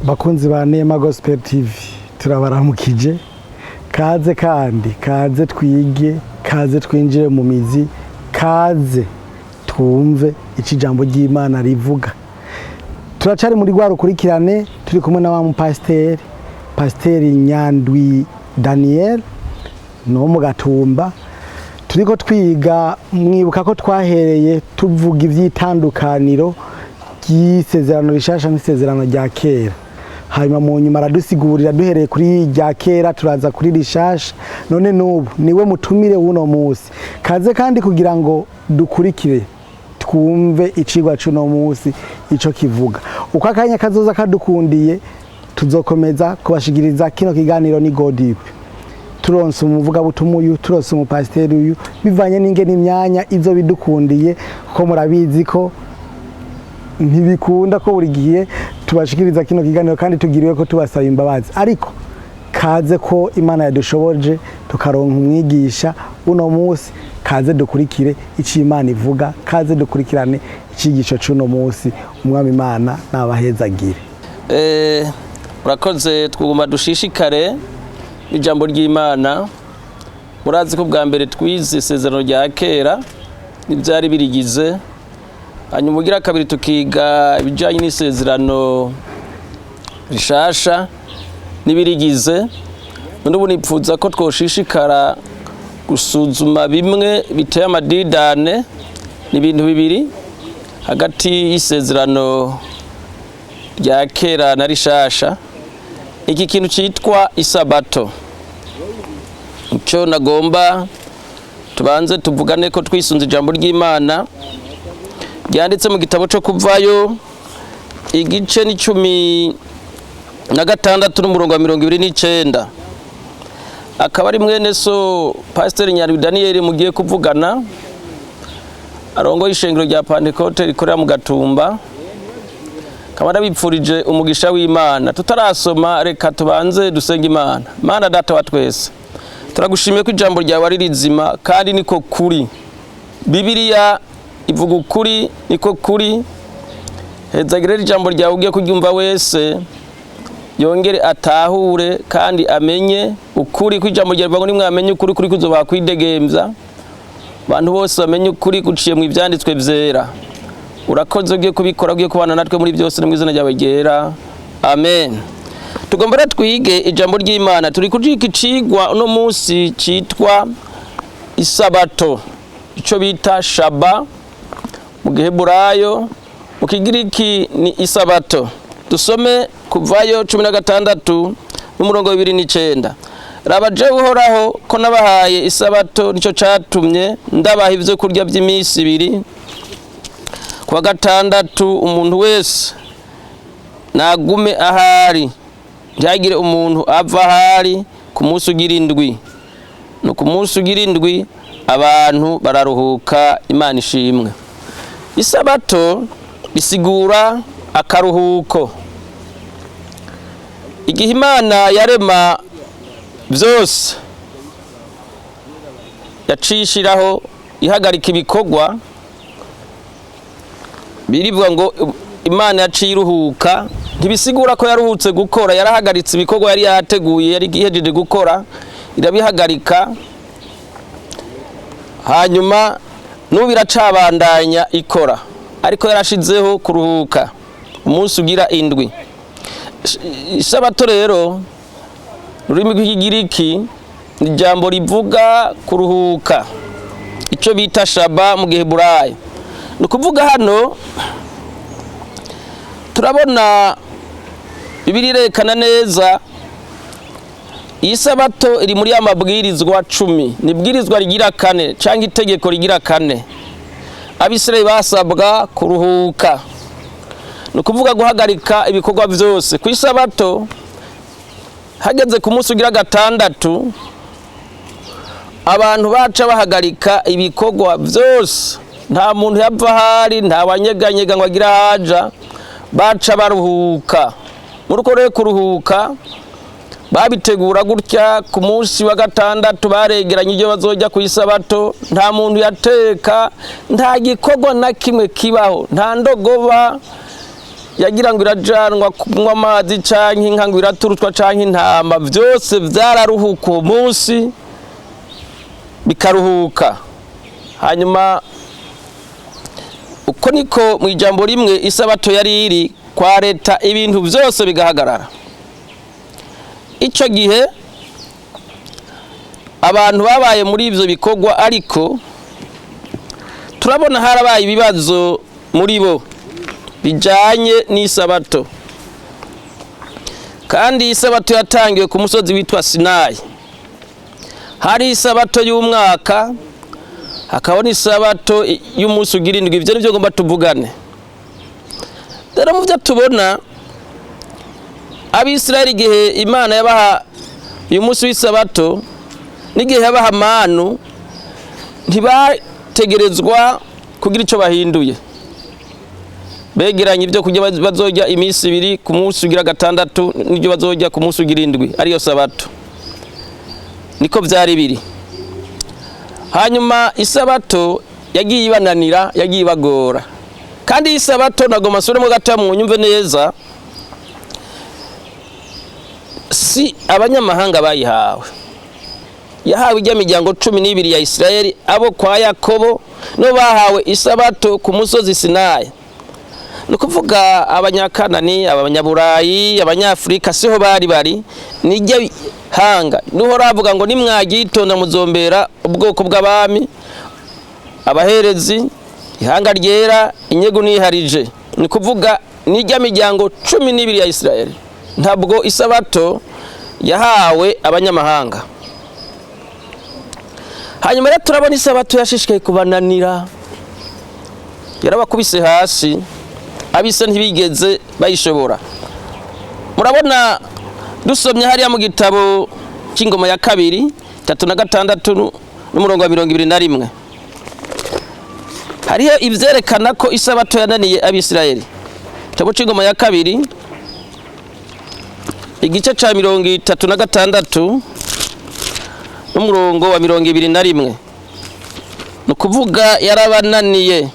Bakunzi ba Nema Gospel TV, turabaramukije. Kaze kandi kaze twige, kaze twinjire mu mizi, kaze twumve icyo ijambo ry'Imana rivuga. Turacari muri rwa rukurikirane, turi kumwe na wa mupasiteri, Pasiteri Nyandwi Daniel, ni wo mu Gatumba. Turiko twiga. Mwibuka ko twahereye tuvuga iby'itandukaniro ry'isezerano rishasha n'isezerano rya kera, hanyuma mu nyuma aradusigurira duhereye kuri rya kera turaza kuri rishasha. None n'ubu niwe mutumire w'uno munsi. Kaze kandi kugira ngo dukurikire, twumve icigwa c'uno munsi ico kivuga. Uko akanya kazoza kadukundiye, tuzokomeza kubashikiriza kino kiganiro ni Go Deep, turonse umuvugabutumwa uyu, turonse umupasiteri uyu, bivanye n'ingene imyanya izo bidukundiye, kuko murabizi ko ntibikunda ko buri gihe tubashikiriza kino kiganiro, kandi tugiriwe ko tubasaba imbabazi. Ariko kaze ko Imana yadushoboje tukaronka umwigisha uno munsi, kaze dukurikire icyo Imana ivuga, kaze dukurikirane icigisho c'uno munsi. Umwami Imana nabahezagire. Urakoze. Twuguma dushishikare ijambo ry'Imana. Murazi ko bwa mbere twize isezerano rya kera n'ibyari birigize, hanyuma ugira kabiri tukiga ibijyanye n'isezerano rishasha n'ibirigize. None ubu nipfuza ko twoshishikara gusuzuma bimwe biteye amadidane. Ni ibintu bibiri hagati y'isezerano rya kera na rishasha, iki kintu cyitwa isabato. Icyo nagomba tubanze tuvugane ko twisunze ijambo ry'Imana ryanditse mu gitabo cyo Kuvayo, igice ni 16 n'umurongo wa 29. Akaba ari mwene so Pasiteri Nyandwi Daniyeli mugiye kuvugana, arongoye ishengero rya Pantekote rikorera mu Gatumba. Akaba arabipfurije umugisha w'Imana. Tutarasoma, reka tubanze dusenge Imana. Mana Data wa twese, turagushimiye ko ijambo ryawe ari rizima kandi niko kuri. Bibiliya ivuga ukuri, niko kuri. Hezagire ijambo ryawe, ugiye kuryumva wese yongere atahure kandi amenye ukuri ko ijambo ryawe rivuga ngo nimwamenye ukuri, kuri kuzobaha kwidegembya. Abantu bose bamenye ukuri guciye mu ibyanditswe byera. Urakoze, ugiye kubikora, ugiye kubana natwe muri byose, no mu izina ryawe ryera, amen. Tugomba rero twige ijambo ry'Imana. Turi kujika icigwa uno munsi citwa isabato, ico bita shaba mu giheburayo, mu kigiriki ni isabato. Dusome Kuvayo 16 n'umurongo wa 29. Raba, jewe Uhoraho ko nabahaye isabato, nico catumye ndabaha ivyo kurya by'iminsi 2. Kuwa gatandatu umuntu wese nagume ahari, ntihagire umuntu ava ahari ku munsi ugira indwi. No ku munsi ugira indwi abantu bararuhuka. Imana ishimwe. Isabato bisigura akaruhuko. Igihe Imana yarema byose, yacishiraho ihagarika ibikorwa. Birivuga ngo Imana yaciye iruhuka. Ntibisigura ko yaruhutse gukora, yarahagaritse ibikorwa yari yateguye, yari ihejeje gukora, irabihagarika. Hanyuma n'ubu iracabandanya ikora, ariko yarashizeho kuruhuka umunsi ugira indwi. Isabato rero, ururimi rw'ikigiriki, ni ijambo rivuga kuruhuka, icyo bita shaba mu giheburayo. Ni ukuvuga hano turabona Bibiliya irerekana neza iyi sabato iri muri ya mabwirizwa 10. Ni ibwirizwa rigira kane cyangwa itegeko rigira kane. Abisirayeli basabwa kuruhuka, ni ukuvuga guhagarika ibikorwa byose ku isabato. Hageze ku munsi ugira gatandatu, abantu baca bahagarika ibikorwa byose. Nta muntu yava ahari, nta wanyeganyega ngo agire ahaja, baca baruhuka. Muri uko rero kuruhuka babitegura gutya: ku munsi wa gatandatu baregeranye ibyo bazojya ku isabato. Nta muntu yateka, nta gikorwa na kimwe kibaho, nta ndogoba. yagira ngo irajanwa kunywa amazi canke inka ngo iraturutwa canke intama, vyose vyararuhuka uwo munsi bikaruhuka. Hanyuma uko niko mu ijambo rimwe isabato yari iri kwa leta, ibintu vyose bigahagarara. Ico gihe abantu babaye muri ivyo bikorwa, ariko turabona harabaye ibibazo muri bo bijanye n'isabato. Kandi isabato yatangiwe ku musozi witwa Sinayi. Hari isabato y'umwaka, hakaba n'isabato y'umunsi ugira indwi. Ivyo nivyo ngomba tuvugane. Rero mu byo tubona, Abisirayeli igihe Imana yabaha uyu munsi w'isabato n'igihe yabaha manu, ntibategerezwa kugira ico bahinduye. Begeranye ibyo kurya bazorya iminsi ibiri, ku munsi ugira gatandatu n'ibyo bazorya ku munsi ugira indwi, ariyo sabato. Niko vyari biri. Hanyuma isabato yagiye ibananira, yagiye ibagora. Kandi iyi sabato nagomba nsubiremo gatoya munyumve neza, si abanyamahanga bayihawe. Yahawe ijya miryango 12 ya Isirayeli, abo kwa Yakobo no bahawe isabato ku musozi Sinayi. Ni ukuvuga Abanyakanani, Abanyaburayi, Abanyafurika siho bari bari, nijya hanga. Niho ravuga ngo nimwagitonda muzombera ubwoko bw'abami, abaherezi, ihanga ryera, inyegu niharije. Ni kuvuga nijya miryango 12 ya Isirayeli. Ntabwo isabato yahawe abanyamahanga. Hanyuma rero turabona isabato yashishikaye kubananira, yarabakubise hasi, abise ntibigeze bayishobora. Murabona dusomye hariya mu gitabo cy'Ingoma ya kabiri 36 n'umurongo wa 21, hariho ivyerekana ko isabato yananiye Abisirayeli. Igitabo c'Ingoma ya kabiri igice ca 36 n'umurongo wa 21. Ni ukuvuga yarabananiye.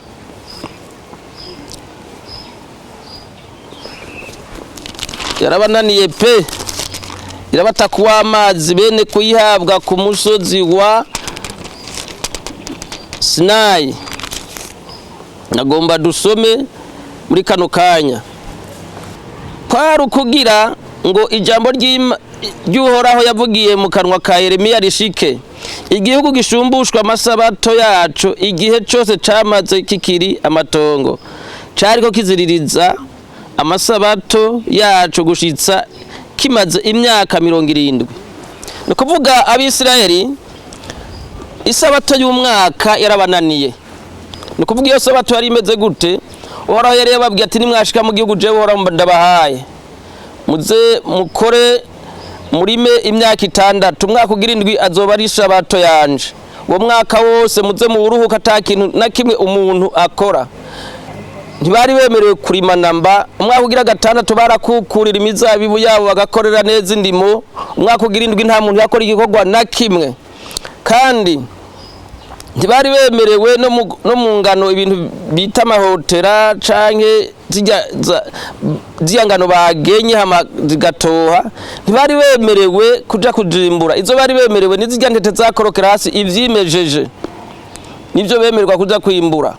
Yarabananiye pe, irabata kuwa amazi bene kuyihabwa ku musozi wa Sinayi. Nagomba dusome muri kano kanya. Kwari ukugira ngo ijambo ry'Uhoraho yavugiye mu kanwa ka Yeremiya rishike. Igihugu gishumbushwa amasabato yacu igihe cose camaze kikiri amatongo, cariko kiziririza amasabato yacu gushitsa kimaze imyaka 70. Ni ukuvuga Abisirayeli isabato y'umwaka yarabananiye. Ni ukuvuga iyo sabato yari imeze gute? Uhoraho yari yababwiye ati nimwashika mu gihugu jewe Uhoraho ndabahaye, muze mukore murime imyaka 6, umwaka ugira indwi azoba ari isabato yanje. Uwo mwaka wose muze muwuruhuka ata kintu na kimwe umuntu akora. Ntibari bemerewe kurima namba. Umwaka ugira gatandatu barakukurira imizabibu yabo bagakorera neza indimo. Umwaka ugira indwi nta muntu yakora igikorwa na kimwe. Kandi ntibari bemerewe no mu ngano ibintu bita amahotera canke zirya ngano bagenye hama zigatoha, ntibari bemerewe kuja kujimbura. Izo bari bemerewe ni zirya ntete zakorokera hasi ivyimejeje, nivyo bemererwa kuja kwimbura.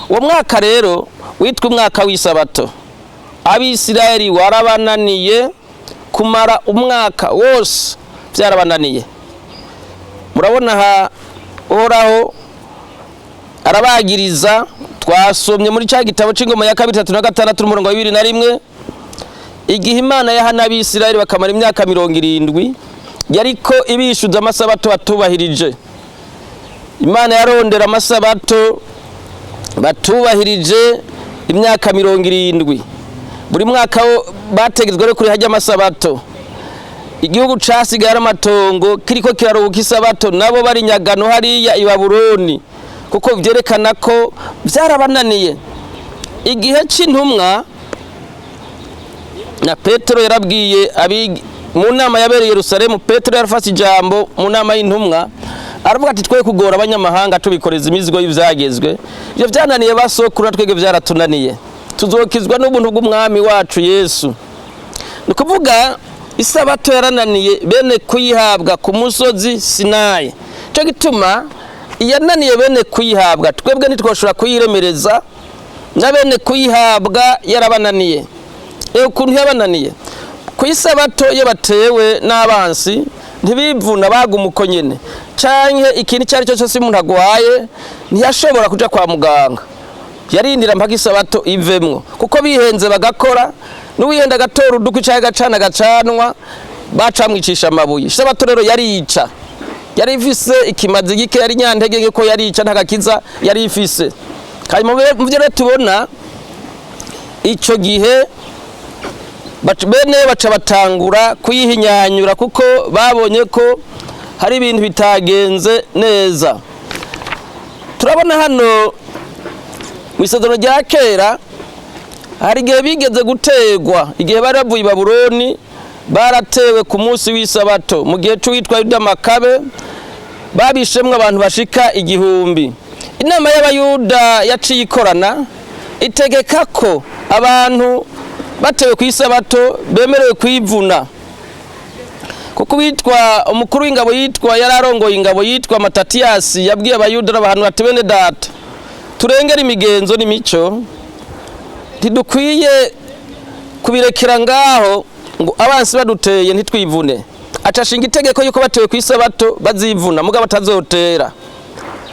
Uwo mwaka rero witwa umwaka w'isabato, Abisirayeli warabananiye kumara umwaka wose, vyarabananiye. Murabona aha Uhoraho arabagiriza. Twasomye muri ca gitabo c'Ingoma ya kabiri 36 n'umurongo wa 21, igihe Imana yahana Abisirayeli bakamara imyaka 70, yariko ibishuza amasabato batubahirije. Imana yarondera amasabato batubahirije imyaka 70. Buri mwaka bategetswe kuri hajya amasabato. Igihugu casigaye ari amatongo kiriko kiraruhuka isabato, nabo bari nyagano hariya i Babuloni, kuko vyerekana ko vyarabananiye. Igihe c'intumwa na Petero yarabwiye mu nama yabereye Yerusalemu, Petero yarafashe ijambo mu nama y'intumwa aravuga ati twe kugora abanyamahanga tubikoreza imizigo y'ivyagezwe, ivyo vyananiye basokuru twege vyaratunaniye. Tuzokizwa n'ubuntu bw'umwami wacu Yesu. Ni ukuvuga isabato yarananiye bene kuyihabwa ku musozi Sinayi. Cyo gituma iyananiye bene kuyihabwa, twebwe ntitwashobora kuyiremereza, na bene kuyihabwa yarabananiye. Ukuntu yabananiye ku isabato, iyo batewe n'abansi ntibivuna, baguma uko nyene, canke ikintu icyo ari cyo cyose umuntu agwaye ntiyashobora kuja kwa muganga, yarindira mpaka isabato ivemwo, kuko bihenze bagakora, n'uwihenda agatora udukwi canke agacana agacanwa bacamwicisha amabuye. Isabato rero yarica, yari ifise ikimazi gike, yari nyantege ko yarica, ntagakiza yari ifise. Hanyuma mu byo rero tubona ico gihe bene baca batangura kuyihinyanyura, kuko babonye ko hari ibintu bitagenze neza. Turabona hano mu isezerano rya kera hari igihe bigeze gutegwa, igihe bari bavuye i Babuloni baratewe ku munsi w'isabato mu gihe c'uwitwa Yuda Makabe, babishemwo abantu bashika 1000. Inama y'Abayuda yaciye ikorana, itegeka ko abantu batewe ku isabato bemerewe kwivuna, kuko witwa umukuru w'ingabo yitwa yari arongoye ingabo yitwa Matatiyasi yabwiye Abayuda n'abantu ati: "Bene data, turengere imigenzo n'imico, ntidukwiye kubirekera ngaho ngo abansi baduteye ntitwivune." Aca ashinga itegeko yuko batewe ku isabato bazivuna, mugabo batazotera,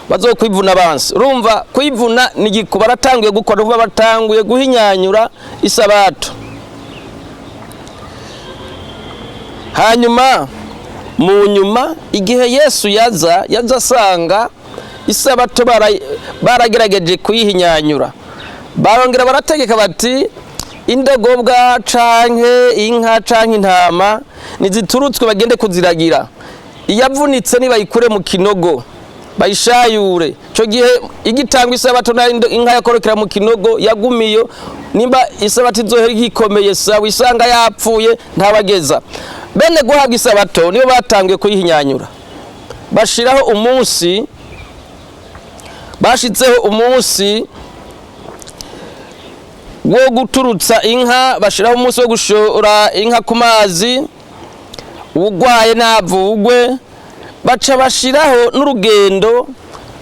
bazokwivuna abansi. Urumva kwivuna ni igiku baratanguye gukora, uvuga batanguye guhinyanyura isabato. Hanyuma mu nyuma igihe Yesu yaza, yaza asanga isabato baragerageje kuyihinyanyura, barongera barategeka bati: "Indogobwa canke inka canke intama niziturutswe bagende kuziragira, iyavunitse nibayikure mu kinogo bayishayure." Ico gihe igitangwa isabato na inka yakorokera mu kinogo yagumiyo, nimba isabato izohera igikomeye sawa, isanga yapfuye ntabageza. Bene guhabwa isabato nibo batanguye kuyihinyanyura, bashiraho umunsi, bashizeho umunsi wo guturutsa inka, bashiraho umunsi wo gushora inka ku mazi, ugwaye navugwe, baca bashiraho n'urugendo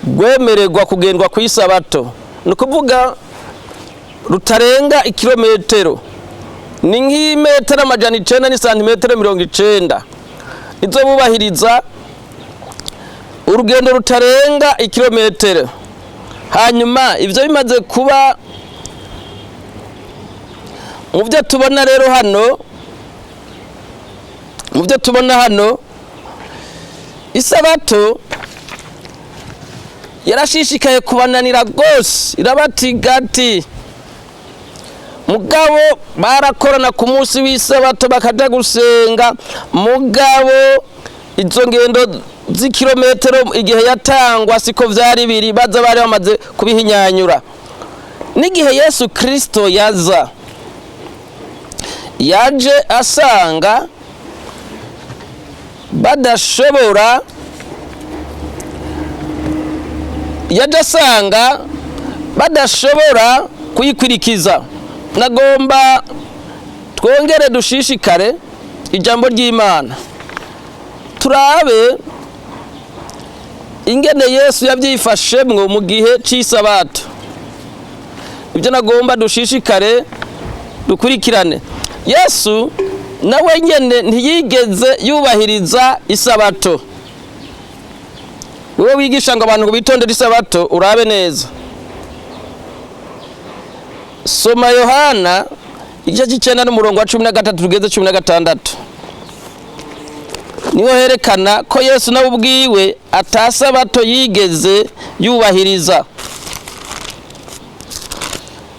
rwemererwa kugendwa ku isabato, ni ukuvuga rutarenga ikirometero, ni nk'imetero 900 n'isantimetero 90 nizo bubahiriza, urugendo rutarenga ikirometero. Hanyuma ivyo bimaze kuba, mu byo tubona rero hano, mu byo tubona hano, isabato yarashishikaye kubananira rwose, irabatigati. Mugabo barakorana ku munsi w'isabato bakaja gusenga, mugabo izo ngendo z'ikirometero igihe yatangwa siko vyari biri, baza bari bamaze kubihinyanyura. N'igihe Yesu Kristo yaza, yaje asanga badashobora, yaje asanga badashobora kuyikwirikiza. Nagomba twongere dushishikare ijambo ry'Imana, turabe ingene Yesu yabyifashemwo mu gihe cy'isabato. Ibyo nagomba dushishikare dukurikirane. Yesu nawe nyene ntiyigeze yubahiriza isabato. Wewe wigisha ngo abantu bitondere isabato, urabe neza, soma Yohana igice c'icenda n'umurongo wa 13 tugeze 16, niho herekana ko Yesu nawe ubwiwe atasabato yigeze yubahiriza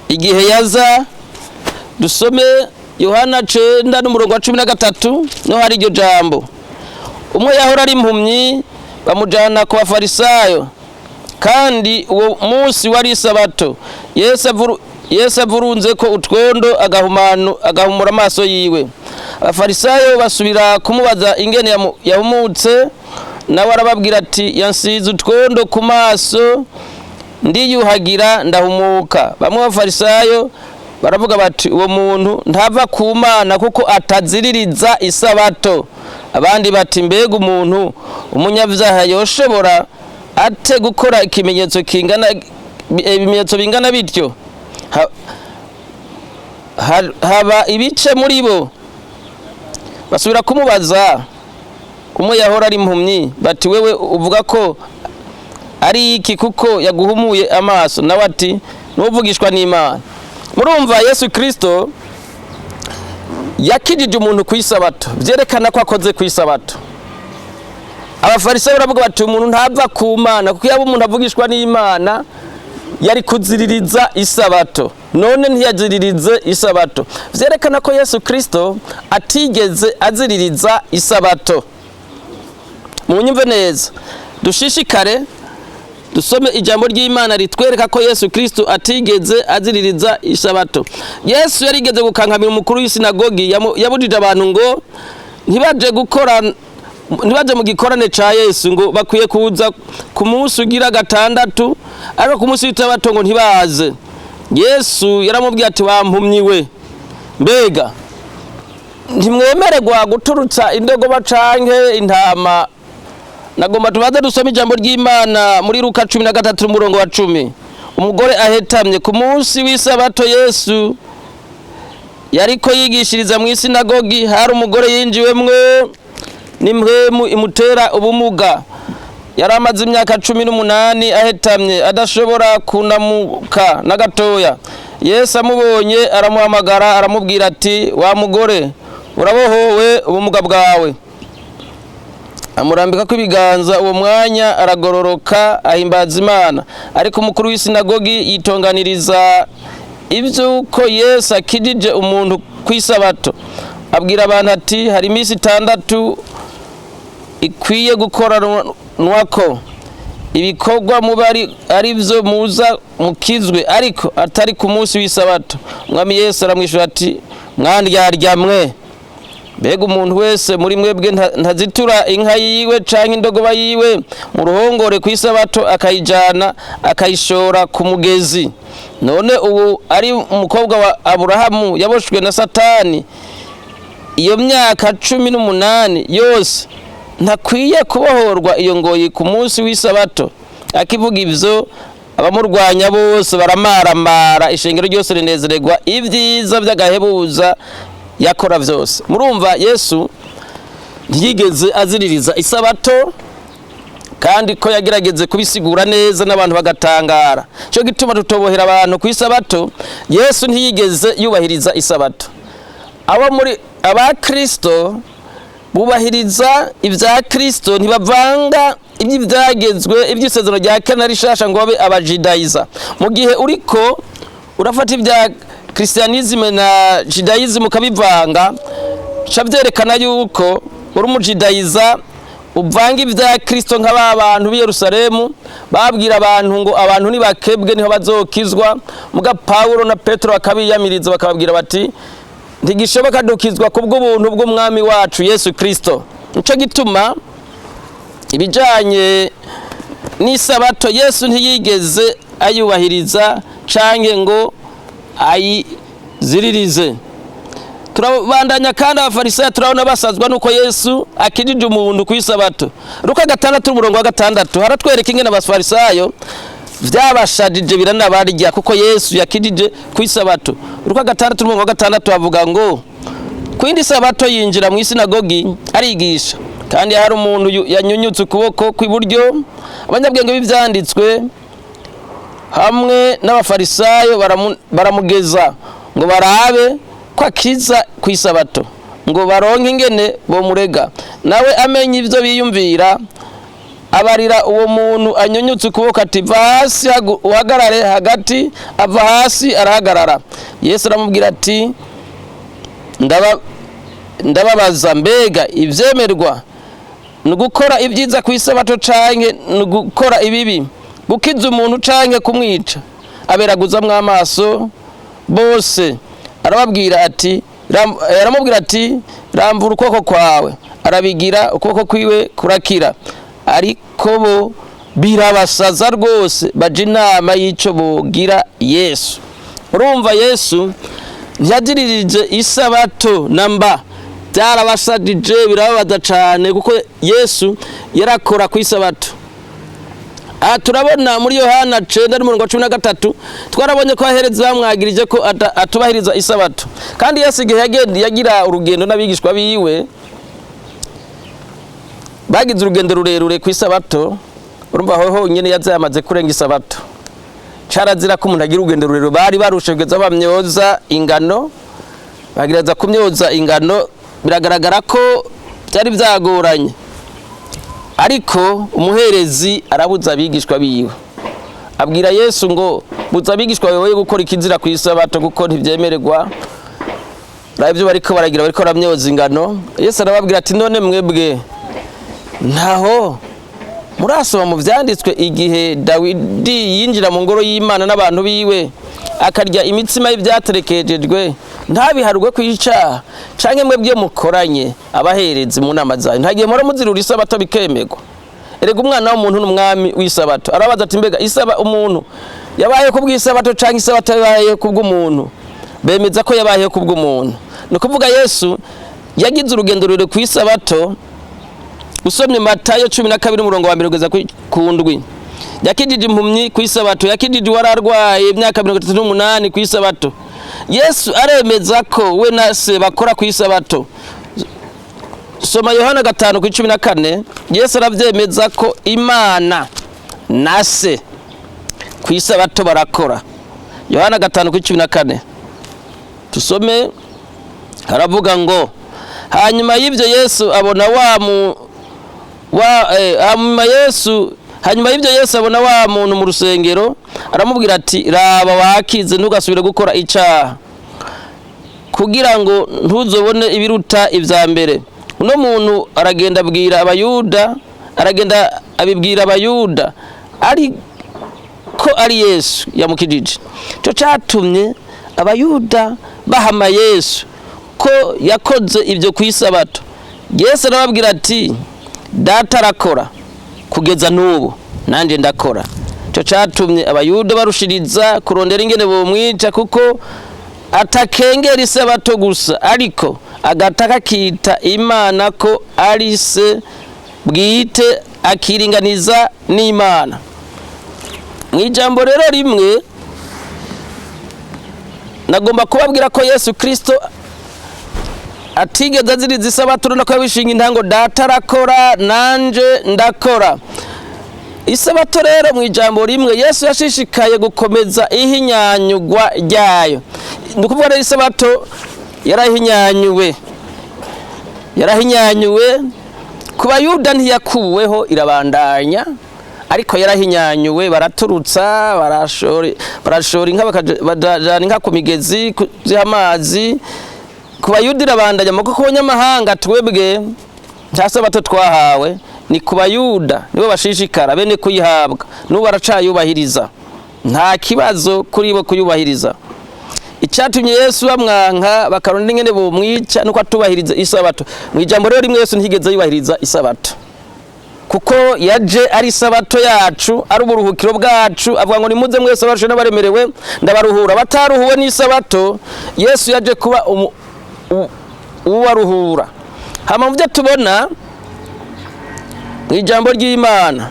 igihe yaza. Dusome Yohana 9 n'umurongo wa 13, niho hari iryo jambo. Umwe yahora ari impumyi bamujana ku Bafarisayo, kandi uwo munsi wari isabato. Yesu avurunze ko utwondo agahumura amaso yiwe. Abafarisayo basubira kumubaza ingene yahumutse, nawe arababwira ati: "Yansize utwondo ku maso, ndiyuhagira ndahumuka." Bamwe b'Abafarisayo Baravuga bati: "Uwo muntu ntava ku Mana, kuko ataziririza isabato." Abandi bati: "Mbega umuntu umunyabyaha yoshobora ate gukora ikimenyetso kingana, ibimenyetso bingana bityo?" Haba ibice muri bo. Basubira kumubaza umwe yahora ari impumyi, bati: "Wewe uvuga ko ari iki, kuko yaguhumuye amaso?" Nawe ati: "N'uvugishwa n'Imana." Murumva, Yesu Kirisito yakijije umuntu ku isabato, byerekana ko akoze ku isabato. Abafarisayo baravuga bati: "Umuntu ntava ku Mana, kuko yaba umuntu avugishwa n'Imana yari kuziririza isabato. None ntiyaziririze isabato." Vyerekana ko Yesu Kristo atigeze aziririza isabato. Munyumve neza, dushishikare dusome ijambo ry'Imana ritwereka ko Yesu Kristo atigeze aziririza isabato. Yesu yarigeze gukankamira umukuru w'isinagogi yabujije abantu ngo ntibaje gukora, ntibaje mu gikorane ca Yesu, ngo bakwiye kuza ku munsi ugira gatandatu, ariko ku munsi w'isabato ngo ntibaze. Yesu yaramubwiye ati: "Wampumyi we, mbega ntimwemererwa guturutsa indogoba canke intama?" Nagomba tubaze dusome ijambo ry'Imana muri Luka 13, umurongo wa 10. Umugore ahetamye. Ku munsi w'isabato Yesu yariko yigishiriza mu isinagogi, hari umugore yinjiwemwo n'impwemu imutera ubumuga. Yari amaze imyaka 18 ahetamye, adashobora kunamuka na gatoya. Yesu amubonye aramuhamagara, aramubwira ati: "Wa mugore, urabohowe ubumuga bwawe." Amurambika ko ibiganza, uwo mwanya aragororoka, ahimbaza Imana. Ariko umukuru w'isinagogi yitonganiriza iby'uko Yesu akijije umuntu ku isabato, abwira abantu ati: "Hari iminsi 6 ikwiye gukoranwako ibikorwa, muba ari byo muza mukizwe, ariko atari ku munsi w'isabato." Umwami Yesu aramwishyura ati: "Mwandyarya mwe, mbega umuntu wese muri mwebwe ntazitura inka yiwe canke indogoba yiwe mu ruhongore ku isabato, akayijana akayishora ku mugezi? None ubu ari umukobwa wa Aburahamu yaboshwe na Satani iyo myaka 18 yose, ntakwiye kubohorwa iyo ngoyi ku munsi w'isabato?" Akivuga ivyo, abamurwanya bose baramaramara, ishengero ryose rinezererwa ibyiza by'agahebuza yakora vyose. Murumva, Yesu ntiyigeze aziririza isabato, kandi ko yagerageze kubisigura neza n'abantu bagatangara. Cyo gituma tutobohera abantu ku isabato. Yesu ntiyigeze yubahiriza isabato. Abo muri abakristo bubahiriza ibya Kristo, ntibavanga iby'ibyagezwe, iby'isezerano rya kera na rishasha, ngo babe abajidayiza. Mu gihe uriko urafata ibya christianisme na judaïsme ukabivanga, ca byerekana yuko uri umujidayiza, uvanga ibya Kristo, nka ba bantu b'i Yerusalemu babwira abantu ngo abantu nibakebwe niho bazokizwa, muga Pawulo na Petero bakabiyamiriza, bakababwira bati: "Ntigishoboka, dukizwa kubw'ubuntu bw'umwami wacu Yesu Kristo." Nico gituma ibijanye n'isabato Yesu ntiyigeze ayubahiriza canke ngo ayiziririze. Turabandanya kandi, abafarisayo turabona basazwa nuko Yesu akijije umuntu ku isabato. Luka 6, umurongo wa 6, haratwereka ingene abafarisayo vyabashajije biranabarya kuko Yesu yakijije ku isabato. Luka 6, umurongo wa 6 havuga ngo: "Ku yindi sabato yinjira mu isinagogi arigisha, kandi hari umuntu yanyunyutse ukuboko kw'iburyo. Abanyabwenge b'ivyanditswe hamwe n'abafarisayo baramugeza ngo barabe ko akiza ku isabato, ngo baronke ingene bomurega. Nawe amenye ivyo biyumvira, abarira uwo muntu anyunyutse ukuboko ati: 'Va hasi, uhagarare hagati.' Ava hasi arahagarara. Yesu aramubwira ati: 'Ndababaza, mbega ivyemerwa ni ugukora ibyiza ku isabato canke ni ugukora ibibi, gukiza umuntu canke kumwica?' Aberaguzamwo amaso bose, arababwira ati aramubwira ati: 'Ramvura ukuboko kwawe.' Arabigira, ukuboko kwiwe kurakira. Ariko bo birabasaza rwose, baja inama y'ico bogira Yesu." Urumva, Yesu ntiyagiririje isabato namba. Byarabasajije, birababaza cyane, kuko Yesu yarakora ku isabato. Aha turabona muri Yohana 9:13, twarabonye ko ahereza bamwagirije ko atubahiriza isabato. Kandi Yesu igihe yagira urugendo n'abigishwa biwe, bagize urugendo rurerure ku isabato. Urumva, aho honyine yaza yamaze kurenga isabato. Carazira ko umuntu agira urugendo rurerure. Bari barushe kugeza bamyoza ingano, bagerageza kumyoza ingano. Biragaragara ko byari byagoranye, ariko umuherezi arabuza abigishwa biwe, abwira Yesu ngo: "Buza abigishwa bawe gukora ikizira ku isabato, kuko ntibyemererwa. Ibyo bariko baragira, bariko baramyoza ingano." Yesu arababwira ati: "None mwebwe ntaho murasoma mu byanditswe igihe Dawidi yinjira mu ngoro y'Imana n'abantu biwe, akarya imitsima y'ibyaterekejejwe, ntabiharugwe ku icaha? Canke mwebwe mukoranye abaherezi mu nama zanyu, ntagihe muhora muzirura isabato bikemerwa? Erega umwana w'umuntu n'umwami w'isabato." Arabaza ati: "Mbega isaba umuntu yabaye kubw'isabato, canke isabato yabaye kubw'umuntu?" Bemeza ko yabaye kubw'umuntu. Ni ukuvuga, Yesu yagize urugendo rurerure ku isabato. Usomye Matayo 12 umurongo wa 1 kugeza ku 7, yakijije impumyi ku isabato, yakijije uwari arwaye imyaka 38 ku isabato. Yesu aremeza ko we na Se bakora ku isabato. Soma Yohana 5:14. Yesu arabyemeza ko Imana na Se ku isabato barakora. Yohana 5:14, tusome. Haravuga ngo: Hanyuma y'ibyo Yesu abona wa mu wa eh, hanyuma Yesu hanyuma y'ibyo Yesu abona wa muntu mu rusengero, aramubwira ati: "Raba, wakize, ntugasubire gukora icaha, kugira ngo ntuzobone ibiruta ibya mbere." Uno muntu aragenda abwira Abayuda, aragenda abibwira Abayuda ari ko ari Yesu yamukijije. Cyo cyatumye Abayuda bahama Yesu ko yakoze ibyo ku isabato. Yesu arababwira ati: "Data arakora kugeza n'ubu, nanjye ndakora." Cyo cyatumye Abayuda barushiriza kurondera ingene bomwica, kuko atakengera isabato gusa, ariko agataka akita Imana ko ari Se bwite, akiringaniza n'Imana. Mu ijambo rero rimwe, nagomba kubabwira ko Yesu Kirisito atigeze aziriza isabato. Urabona ko yabishinga intango: "Data arakora, nanje ndakora." Isabato rero, mu ijambo rimwe, Yesu yashishikaye gukomeza ihinyanyugwa ryayo. Ni ukuvuga rero, isabato yarahinyanyuwe, yarahinyanyuwe ku Bayuda, ntiyakuweho, irabandanya, ariko yarahinyanyuwe. Baraturutsa, barashora inka, bajana inka ku migezi kuziha amazi. Ku Bayuda irabandanya, muko ku banyamahanga, twebwe nta sabato twahawe. Ni ku Bayuda nibo bashishikara bene kuyihabwa, n'ubu baracayubahiriza, nta kibazo kuri bo kuyubahiriza. Icyatumye Yesu bamwanka, bakarondera ingene bomwica, nuko atubahiriza isabato. Mu ijambo rero rimwe, Yesu ntiyigeze yubahiriza isabato, kuko yaje ari isabato yacu, ari uburuhukiro bwacu. Avuga ngo: "Nimuze mwese abarushe n'abaremerewe, ndabaruhura." Bataruhuwe n'isabato, Yesu yaje kuba uwaruhura. Hama mu byo tubona mu ijambo ry'Imana,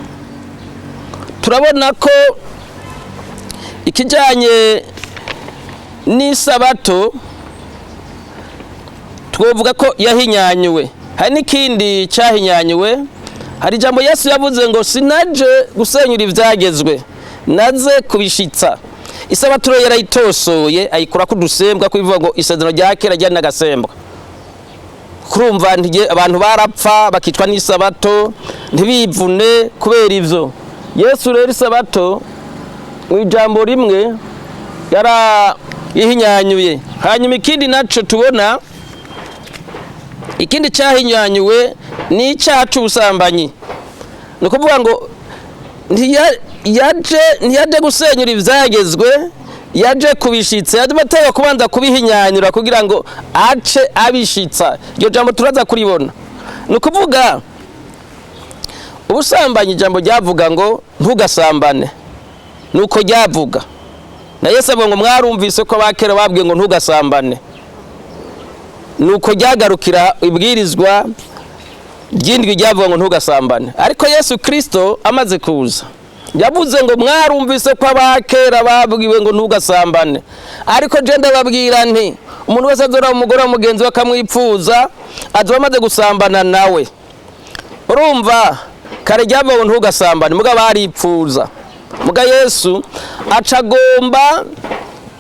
turabona ko ikijyanye n'isabato twovuga ko yahinyanyuwe. Hari n'ikindi cyahinyanyuwe. Hari ijambo Yesu yavuze ngo: "Sinaje gusenyura ibyagezwe, naze kubishitsa." Isabato rero yarayitosoye, ayikura ko udusembwa, ko ivuga ngo isezerano rya kera ryari n'agasembwa. Kurumva abantu barapfa bakicwa n'isabato, ntibivune kubera ivyo. Yesu rero isabato mu ijambo rimwe yarayihinyanyuye. Hanyuma ikindi naco tubona, ikindi cyahinyanyuwe, ni icyaha c'ubusambanyi. Ni ukuvuga ngo ntiyaje gusenyura ivyagezwe, yaje kubishitsa. Yaje amateka kubanza kubihinyanyura kugira ngo ace abishitsa. Iryo jambo turaza kuribona. Ni ukuvuga, ubusambanyi, ijambo ryavuga ngo: "Ntugasambane." Nuko ryavuga. Na Yesu avuga ngo mwarumvise ko abakera babwiye ngo ntugasambane. Nuko ryagarukira ibwirizwa ry'indwi ryavuga ngo ntugasambane. Ariko Yesu Kristo amaze kuza yavuze ngo mwarumvise ko abakera babwiwe ngo ntugasambane, ariko je ndababwira nti umuntu wese azora umugore wa mugenzi we akamwipfuza azoba amaze gusambana nawe. Urumva kare ryavuga ngo ntugasambane, muga baripfuza. Muga Yesu aca agomba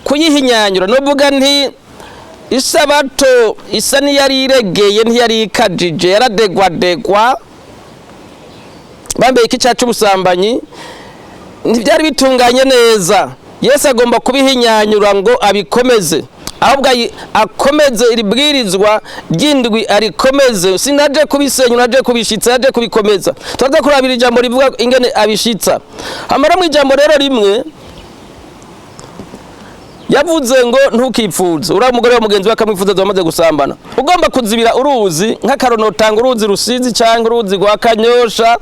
kuyihinyanyura. Nuvuga nti isabato isa n'iyari iregeye, ntiyari ikajije, yaradegwadegwa, bambaye ikica c'ubusambanyi, ntibyari bitunganye neza. Yesu agomba kubihinyanyura ngo abikomeze, ahubwo akomeze iri bwirizwa ry'indwi, arikomeze. Sinaje kubisenya, naje kubishitsa, naje kubikomeza. Turaza kurabira ijambo rivuga ingene abishitsa. Hamara mu ijambo rero rimwe yavuze ngo ntukipfuze uriya mugore wa mugenzi we akamwifuza wamaze gusambana. Ugomba kuzibira uruzi, nk'akaronotanga uruzi Rusizi cyangwa uruzi rwa Kanyosha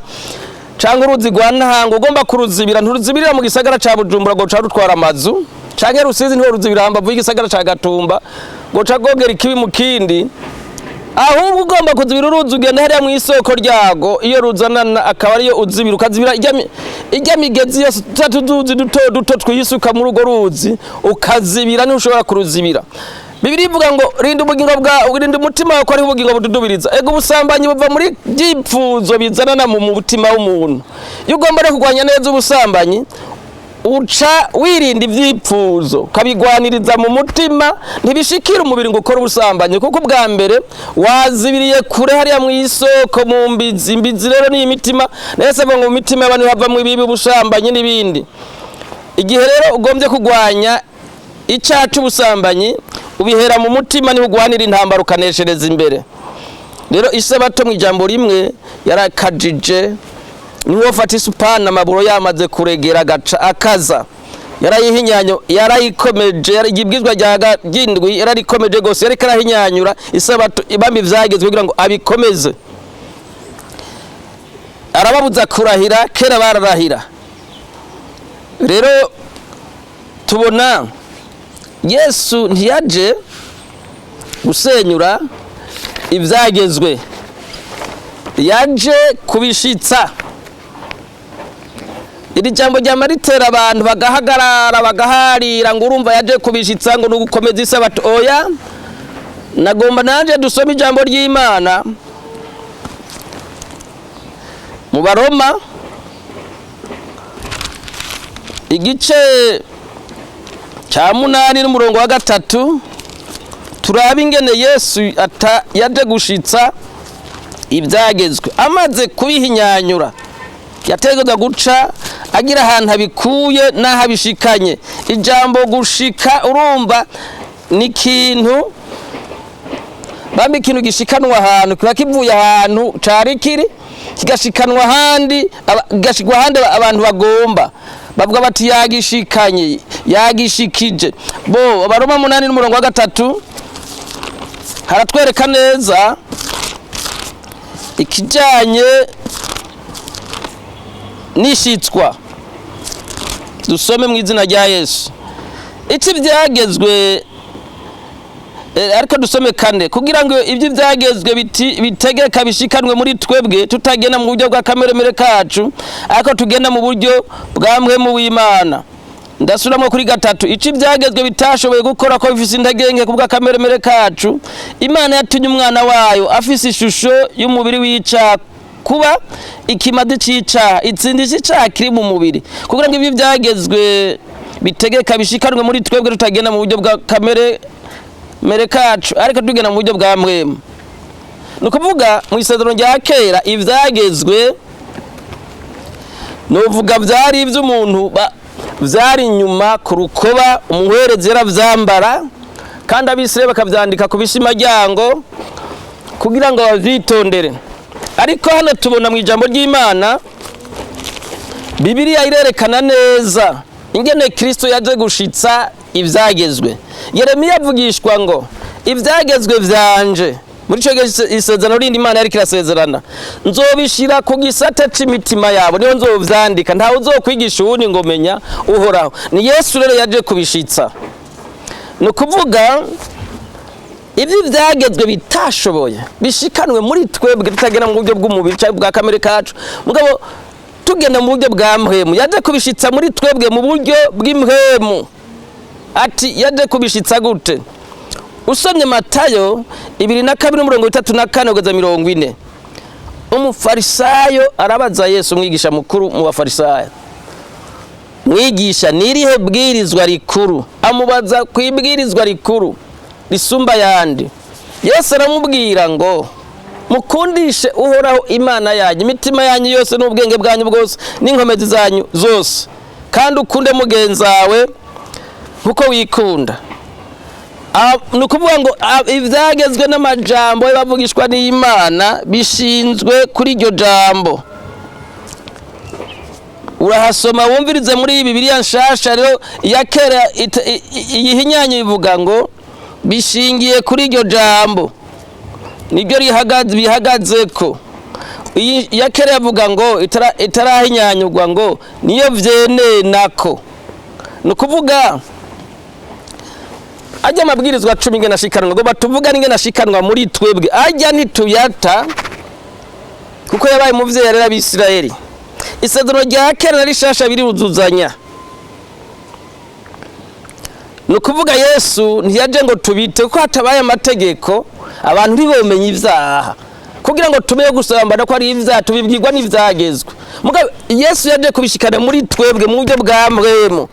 cyangwa uruzi rwa Ntahangwa, ugomba kuruzibira nturuzibirira mu gisagara ca Bujumbura ngo ca rutwara amazu, canke Rusizi ntiwo ruzibira hambavu y'igisagara ca Gatumba ngo ca rwogera ikibi mu kindi. Ahubwo ugomba kuzibira uruzi ugenda hariya mu isoko ryago iyo ruzanana, akaba ariyo uzibira, ukazibira ijya migezi yose, tuta tuzuzi duto duto twiyisuka muri urwo ruzi, ukazibira, ntushobora kuruzibira. Bibiliya ivuga ngo rinda ubugingo bwawe, rinda umutima wawe ko ariho ubugingo bududubiriza. Ego, ubusambanyi buva muri byipfuzo bizanana mu mutima w'umuntu. Iyo ugomba rero kurwanya neza ubusambanyi, uca wirinda ibyipfuzo, ukabigwaniriza mu mutima, ntibishikira umubiri ngo ukore ubusambanyi, kuko ubwa mbere wazibiriye kure hariya mu isoko, mu mbizi. Imbizi rero ni imitima. Nese avuga ngo mu mitima y'abantu havamwo ibibi, ubusambanyi n'ibindi. Igihe rero ugombye kurwanya icyaha c'ubusambanyi, ubihera mu mutima, niho ugwanira intambara ukaneshereza imbere. Rero isabato mu ijambo rimwe yarakajije. Niwo fata isupana amaburo yamaze kuregera agaca akaza, yarayihinyanyo, yarayikomeje. Ibwirizwa ry'indwi yararikomeje gose, yariko arahinyanyura isabato ibambi ivyagezwe kugira ngo abikomeze. Arababuza kurahira, kera bararahira. Rero tubona Yesu ntiyaje gusenyura ivyagezwe, yaje kubishitsa. Iri jambo ryama ritera abantu bagahagarara, bagaharira ngo urumva yaje kubishitsa, ngo nugukomeza isabato. Oya, nagomba nanje dusome ijambo ry'Imana mu Baroma igice ca 8 n'umurongo wa 3, turabe ingene Yesu yaje gushitsa ibyagezwe. Amaze kubihinyanyura, yategerezwa guca agira ahantu abikuye n'aho abishikanye. Ijambo gushika, urumva ni ikintu bamba, ikintu gishikanwa ahantu, kiba kivuye ahantu cari kiri kigashikanwa ahandi, kigashikwa ahandi abantu bagomba, bavuga bati yagishikanye, yagishikije. Bo Abaroma 8 n'umurongo wa 3 haratwereka neza ikijanye n'ishitswa. Dusome mu izina rya Yesu. Iki byagezwe, ariko dusome 4, kugira ngo ibyo byagezwe bitegeka bishikanwe muri twebwe, tutagenda mu buryo bwa kameremere kacu, ariko tugenda mu buryo bwa mpwemu w'Imana. Ndasubiramo kuri 3, ici byagezwe bitashoboye gukora ko bifise intege nke kubwa kameremere kacu, Imana yatumye umwana wayo afise ishusho y'umubiri w'icaha kuba ikimazi c'icaha, itsindisha icaha kiri mu mubiri, kugira ngo ibyo byagezwe bitegeka bishikanwe muri twebwe, tutagenda mu buryo bwa kamere mere kacu, ariko tugenda mu buryo bwa mpwemu. Ni ukuvuga mu isezerano rya kera ivyagezwe nuvuga vyari ivy'umuntu, vyari inyuma ku rukoba, umuherezi yaravyambara, kandi abisirayeli bakavyandika ku bishimaryango kugira ngo bavyitondere. Ariko hano tubona mu ijambo ry'Imana, Bibiliya irerekana neza ingene Kristo yaje gushitsa ivyagezwe. Yeremiya avugishwa ngo ivyagezwe vyanje Muri ico gihe isezerano rindi Imana yariko irasezerana, nzobishira ku gisate c'imitima yabo, niho nzovyandika, ntawe uzokwigisha uwundi ngo menya Uhoraho. Ni Yesu rero yaje kubishitsa. Ni ukuvuga ibyo ibyagezwe bitashoboye bishikanwe muri twebwe, tutagenda mu buryo bw'umubiri cyangwa bwa kamere kacu, mugabo tugenda mu buryo bwa mpwemu. Yaje kubishitsa muri twebwe mu buryo bw'impwemu. Ati yaje kubishitsa gute? Usomye Matayo 22 n'umurongo 34 kugeza 40, umufarisayo arabaza Yesu, umwigisha mukuru mu bafarisayo: "Mwigisha, nirihe bwirizwa rikuru?" Amubaza ku ibwirizwa rikuru risumba ayandi. Yesu aramubwira ngo: "Mukundishe Uhoraho Imana yanyu imitima yanyu yose n'ubwenge bwanyu bwose n'inkomezi zanyu zose, kandi ukunde mugenzi wawe nkuko wikunda." Ni ukuvuga ngo ibyagezwe n'amajambo bavugishwa n'Imana bishinzwe kuri iryo jambo. Urahasoma wumvirize muri Bibiliya nshasha. Rero iya kera iyihinyanya ivuga ngo bishingiye kuri iryo jambo, niryo rihagaze, bihagazeko. Iyi iya kera yavuga ngo itarahinyanyurwa ngo niyo vyenenako. Ni ukuvuga ajya amabwirizwa 10 ingene ashikanwa, ngo batuvuga n'ingene ashikanwa muri twebwe. Ajya ntituyata kuko yabaye umuvyeyi yarera Abisirayeli. Isezerano rya kera na rishasha biruzuzanya. Ni ukuvuga Yesu ntiyaje ngo tubite, kuko hatabaye amategeko abantu ntibomenya ibyaha. Kugira ngo tumenye gusambana ko ari ibyaha, tubibwirwa n'ivyagezwe. Mugabo Yesu yaje kubishikana muri twebwe mu buryo bwa mpwemu,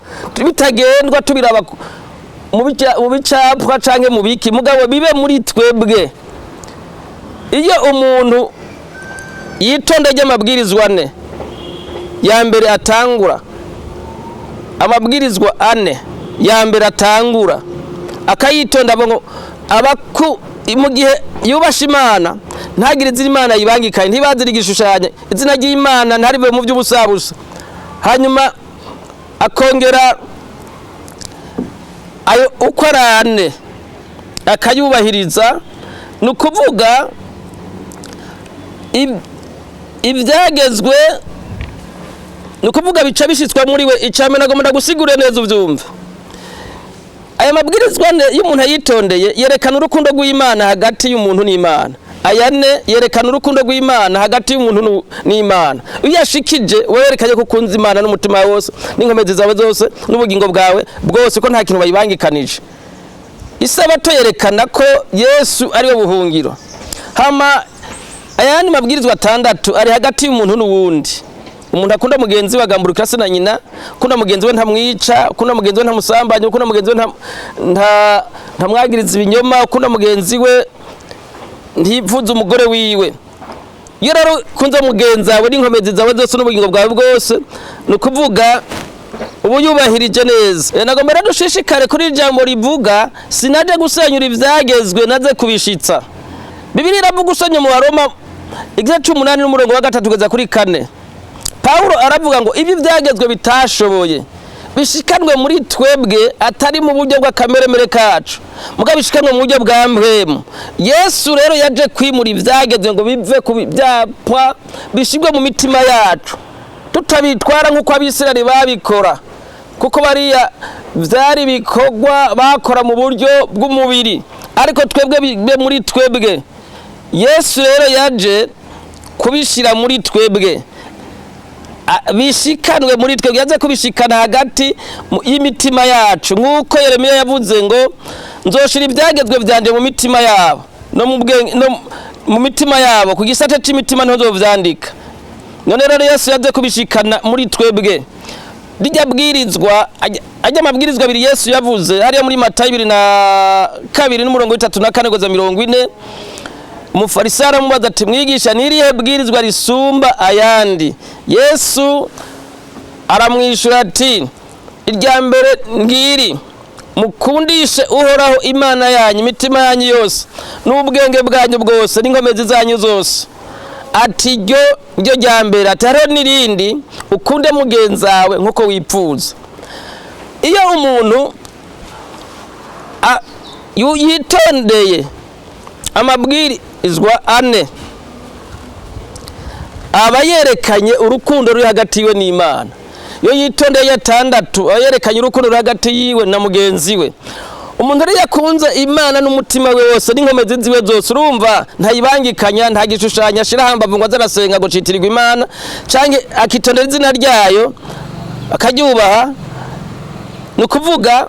bitagendwa tubiraba mu bicapwa canke mu biki, mugabo bibe muri twebwe. Iyo umuntu yitonda ry'amabwirizwa ane ya mbere atangura, amabwirizwa ane ya mbere atangura akayitonda, avuga ngo abaku mu gihe yubasha Imana, ntagire izina Imana yibangikanye, ntibazire igishushanyo, izina ry'Imana ntarive mu by'ubusabusa, hanyuma akongera ayo uko ari ane akayubahiriza, ni ukuvuga ibyagezwe, ni ukuvuga bica bishyitswa muri we. Icya mbere nagomba gusigura neza ubyumva: aya mabwirizwa ane iyo umuntu ayitondeye yerekana urukundo rw'Imana hagati y'umuntu n'Imana. Aya ane yerekana urukundo rw'Imana hagati y'umuntu n'Imana. Iyo uyashikije werekanye ko ukunze Imana n'umutima wawe wose n'inkomezi zawe zose n'ubugingo bwawe bwose, ko nta kintu bayibangikanije. Isabato yerekana ko Yesu ari we buhungiro. Hama ayandi mabwirizwa atandatu ari hagati y'umuntu n'uwundi. Umuntu akunda mugenzi we, agamburukira se na nyina, ukunda mugenzi we ntamwica, ukunda mugenzi we ntamusambanya, ukunda mugenzi we ntamwagiriza ibinyoma, ukunda mugenzi we ntivuze umugore wiwe. Iyo rero ukunze mugenzi wawe n'inkomezi zawe zose n'ubugingo bwawe bwose, ni ukuvuga ubu yubahirije neza. Nagomba rero dushishikare kuri iri jambo rivuga: "Sinaje gusenyura ivyagezwe, naze kubishitsa." Bibiliya iravuga, usomye mu Baroma igice c'8 n'umurongo wa 3 kugeza kuri 4, Pawulo aravuga ngo ibi byagezwe bitashoboye bishikanwe muri twebwe, atari mu buryo bw'akameremere kacu, mugabo bishikanwe mu buryo bwa mpwemu. Yesu rero yaje kwimura ivyagezwe ngo bive ku byapwa bishirwe mu mitima yacu, tutabitwara nk'uko Abisirayeli babikora, kuko bariya vyari ibikorwa bakora mu buryo bw'umubiri, ariko twebwe bibe muri twebwe. Yesu rero yaje kubishira muri twebwe, bishikanwe muri twebwe. Yaje kubishikana hagati y'imitima yacu, nk'uko Yeremiya yavuze ngo: "Nzoshira ibyagezwe vyanje mu mitima yabo no mu bwenge no mu mitima yabo, ku gisate c'imitima niho nzovyandika." None rero Yesu yaje kubishikana muri twebwe. Rijya bwirizwa ajya amabwirizwa abiri Yesu yavuze hariya muri Matayo 22 n'umurongo w'34 kugeza 40, umufarisayo aramubaza ati: "Mwigisha, nirihe bwirizwa risumba ayandi?" Yesu aramwishyura ati: "Irya mbere ngiri: mukundishe Uhoraho Imana yanyu imitima yanyu yose n'ubwenge bwanyu bwose n'inkomezi zanyu zose." Ati: "Iryo ryo rya mbere." Ati: "Hariho n'irindi: ukunde mugenzi wawe nk'uko wipfuza." Iyo umuntu yitondeye amabwiri Izwa ane aba yerekanye urukundo ruri hagati yiwe n'Imana. Iyo yitondeye atandatu aba yerekanye urukundo ruri hagati yiwe na mugenzi we. Umuntu rero yakunze Imana n'umutima we wose n'inkomezi ziwe zose, urumva ntayibangikanya, nta gishushanyo ashira hambavu ngo aze arasenga ngo citirirwe Imana, canke akitondera izina ryayo akaryubaha. Ni ukuvuga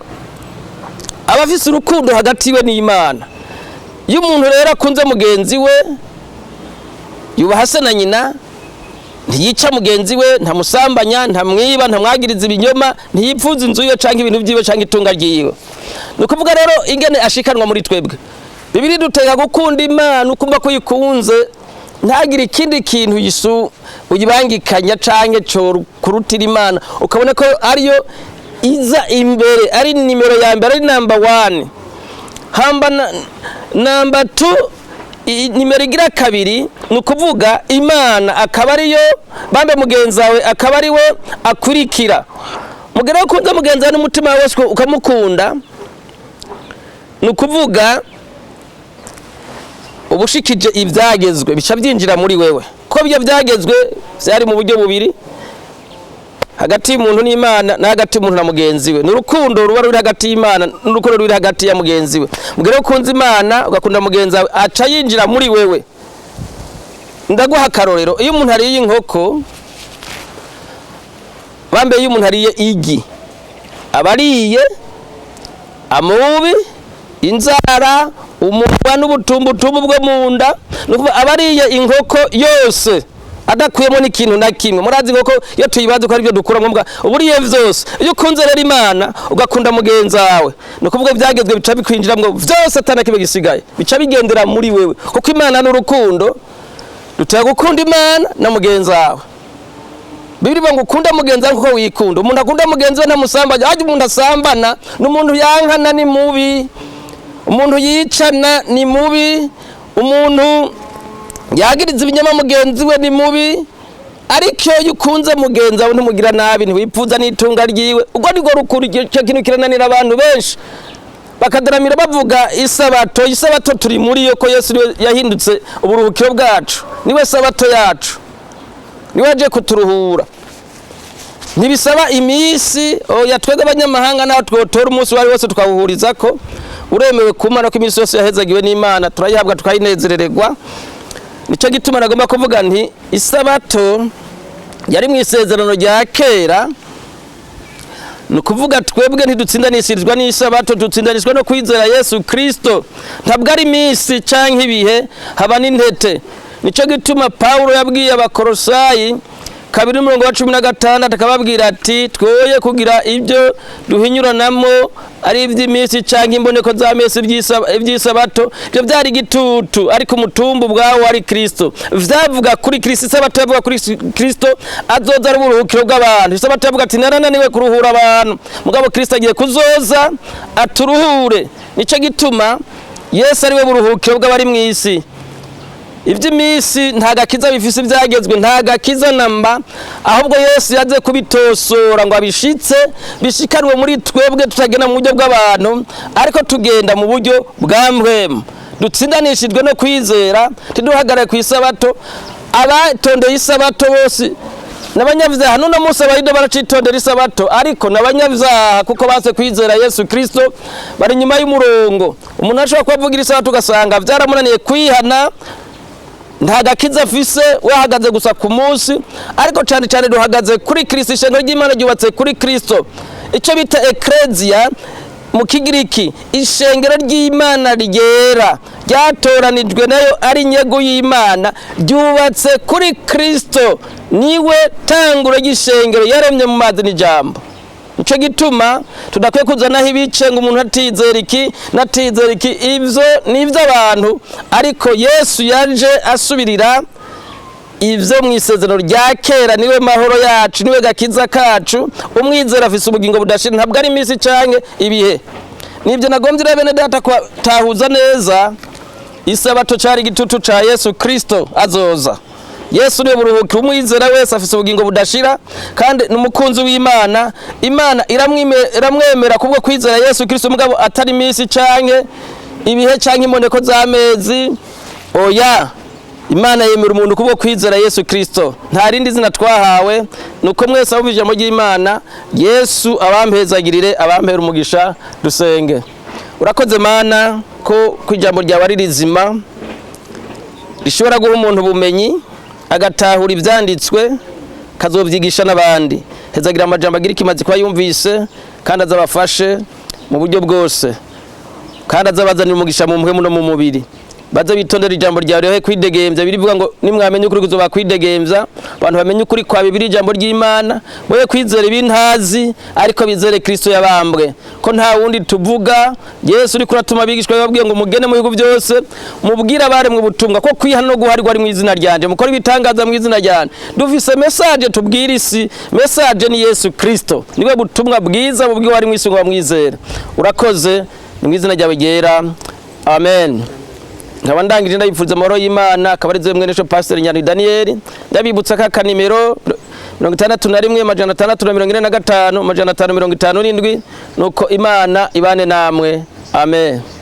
aba afise urukundo hagati yiwe n'Imana. Iyo umuntu rero akunze mugenzi we, yubaha se na nyina, ntiyica mugenzi we, ntamusambanya, ntamwiba, ntamwagiriza ibinyoma, ntiyipfuza inzu yiwe canke ibintu vyiwe canke itunga ryiwe. Ni ukuvuga rero ingene ashikanwa muri twebwe. Bibiri dutega gukunda Imana, ukumva ko uyikunze, ntagire ikindi kintu yisu uyibangikanya canke co kurutira Imana, ukabona ko ariyo iza imbere, ari nimero ya mbere, ari number 1. Hamba na, number 2, nimero igira kabiri, ni ukuvuga Imana akaba ariyo bambe mugenzi wawe akaba ari we akurikira. Mugere ukunze mugenzi wawe n'umutima wawe wose ukamukunda, ni ukuvuga ubushikije ibyagezwe bica byinjira muri wewe. Ko ibyo byagezwe byari mu buryo bubiri, hagati y'umuntu n'Imana na hagati y'umuntu na mugenzi we. Ni urukundo ruba ruri hagati y'Imana n'urukundo ruri hagati ya mugenzi we. Mugere ukunze Imana ugakunda mugenzi wawe, aca yinjira muri wewe. Ndaguha akarorero, iyo umuntu ariye inkoko, bambe iyo umuntu ariye igi, aba ariye amubi, inzara, umunwa n'ubutumbutumbu bwo mu nda. Ni ukuvuga aba ariye inkoko yose adakuyemo n'ikintu na kimwe. Murazi inkoko iyo tuyibaze ko ari byo dukuramo, mbwa uburiye vyose. Iyo ukunze rero Imana ugakunda mugenzi wawe, ni ukuvuga ibyagezwe bica bikwinjiramwo vyose, atana kimwe gisigaye, bica bigendera muri wewe, kuko Imana ni urukundo. Dutera gukunda Imana na mugenzi wawe. Bibiri ngo ukunda mugenzi wawe kuko wikunda. Umuntu akunda mugenzi we ntamusambanya. Hajya umuntu asambana n'umuntu yankana ni mubi, umuntu yicana ni mubi, umuntu yagiriza ibinyoma mugenzi we ni mubi. Ariko iyo ukunze mugenzi wawe ntumugira nabi, ntiwipfuza n'itunga ryiwe. Ubwo nirwo rukuru. Icyo kintu kirananira abantu benshi, bakadaramira bavuga isabato. Isabato turi muri yo, ko Yesu niwe yahindutse uburuhukiro bwacu, niwe sabato yacu, niwe yaje kuturuhura. Ntibisaba iminsi, oya. Twebwe abanyamahanga naho twotora umunsi uwo ari wose tukawuhuriza ko uremewe kumara, ko iminsi yose yahezagiwe n'Imana, turayihabwa tukayinezerererwa. Nicyo gituma nagomba kuvuga nti isabato yari mu isezerano rya kera. Ni ukuvuga twebwe ntidutsindanishirizwa n'isabato, dutsindanishwa no kwizera Yesu Kristo. Ntabwo ari iminsi canke ibihe, haba n'intete. Nicyo gituma Pawulo yabwiye Abakorosayi 2:16, akababwira ati twoye kugira ibyo duhinyuranamo ari iby'iminsi canke imboneko z'amezi iby'isabato. Ibyo byari igitutu, ariko umutumbu ubwawo ari Kristo. Vyavuga kuri Kristo. Isabato yavuga kuri Kristo azoza ari uburuhukiro bw'abantu. Isabato yavuga ati narananiwe kuruhura abantu, mugabo Kristo agiye kuzoza aturuhure. Nico gituma Yesu ari we buruhukiro bw'abari mw'isi. Iby'iminsi nta gakiza bifise, ibyagezwe nta gakiza namba, ahubwo Yesu yaze kubitosora ngo abishitse, bishikanwe muri twebwe, tutagenda mu buryo bw'abantu, ariko tugenda mu buryo bwa mpwemu. Dutsindanishijwe no kwizera, ntiduhagarare ku isabato. Abatondeye isabato bose n'abanyabyaha. N'uno munsi Abayuda baracitondera isabato, ariko n'abanyabyaha, kuko banse kwizera Yesu Kristo, bari inyuma y'umurongo. Umuntu ashobora kubavugira isabato ugasanga byaramunaniye kwihana, nta gakiza afise, wahagaze gusa ku munsi. Ariko cyane cyane duhagaze kuri Kristo. Ishengero ry'Imana ryubatse kuri Kristo, icyo bita eklezia mu Kigiriki, ishengero ry'Imana ryera ryatoranijwe nayo, ari inyego y'Imana, ryubatse kuri Kristo. Niwe tanguro ry'ishengero yaremye mu mazi n'ijambo. Nico gituma tudakwiye kuzanaho ibice ngo umuntu atizera iki natizera iki. Ivyo ni ivy'abantu, ariko Yesu yaje asubirira ivyo mu isezerano rya kera. Niwe mahoro yacu, niwe gakiza kacu. Umwizera afise ubugingo budashira, ntabwo ari iminsi canke ibihe. Nibyo nagombye rero bene data kwatahuza neza. Isabato cari igitutu ca Yesu Kristo azoza. Yesu niwe buruhukiro. Umwizera wese afise ubugingo budashira kandi ni umukunzi w'Imana. Imana iramwemera kubwo kwizera Yesu Kristo, mugabo atari iminsi canke ibihe canke imboneko z'amezi. Oya, Imana yemera umuntu kubwo kwizera Yesu Kristo. Nta rindi zina twahawe. Nuko mwese abumva ijambo ry'Imana, Yesu abampezagirire, abampera umugisha. Dusenge. Urakoze Mana ko ijambo ryawe ari rizima, rishobora guha umuntu ubumenyi, agatahura ibyanditswe, kazobyigisha n'abandi. Hezagira amajambo agira ikimazi kuba yumvise, kandi azabafashe mu buryo bwose, kandi azabazanira umugisha mu mpwemu no mu mubiri. Baze bitondera ijambo ryawe rihe kwidegembya. Birivuga ngo nimwamenye ukuri kuzoba kwidegembya. Abantu bamenye ukuri kwa Bibiliya, ijambo ry'Imana, boye kwizera ibintazi, ariko bizere Kristo yabambwe, ko nta wundi tuvuga. Yesu, uri kuratuma abigishwa, babwiye ngo mugende mu bihugu byose, mubwire abaremwe ubutumwa ko kwihana no guharirwa ari mu izina ryanje, mukore ibitangaza mu izina ryanje. Dufise message tubwira isi. Message ni Yesu Kristo, niwe butumwa bwiza bubwiwe ari mu isi ngo bamwizere. Urakoze, ni mu izina ryawe ryera, amen. Nkaba ndangije ndabipfuza amahoro y'Imana. Akaba ari mwene sho Pastor Nyandwi Daniel. Ndabibutsa ka kanimero 61 645 557. Nuko Imana ibane namwe, amen.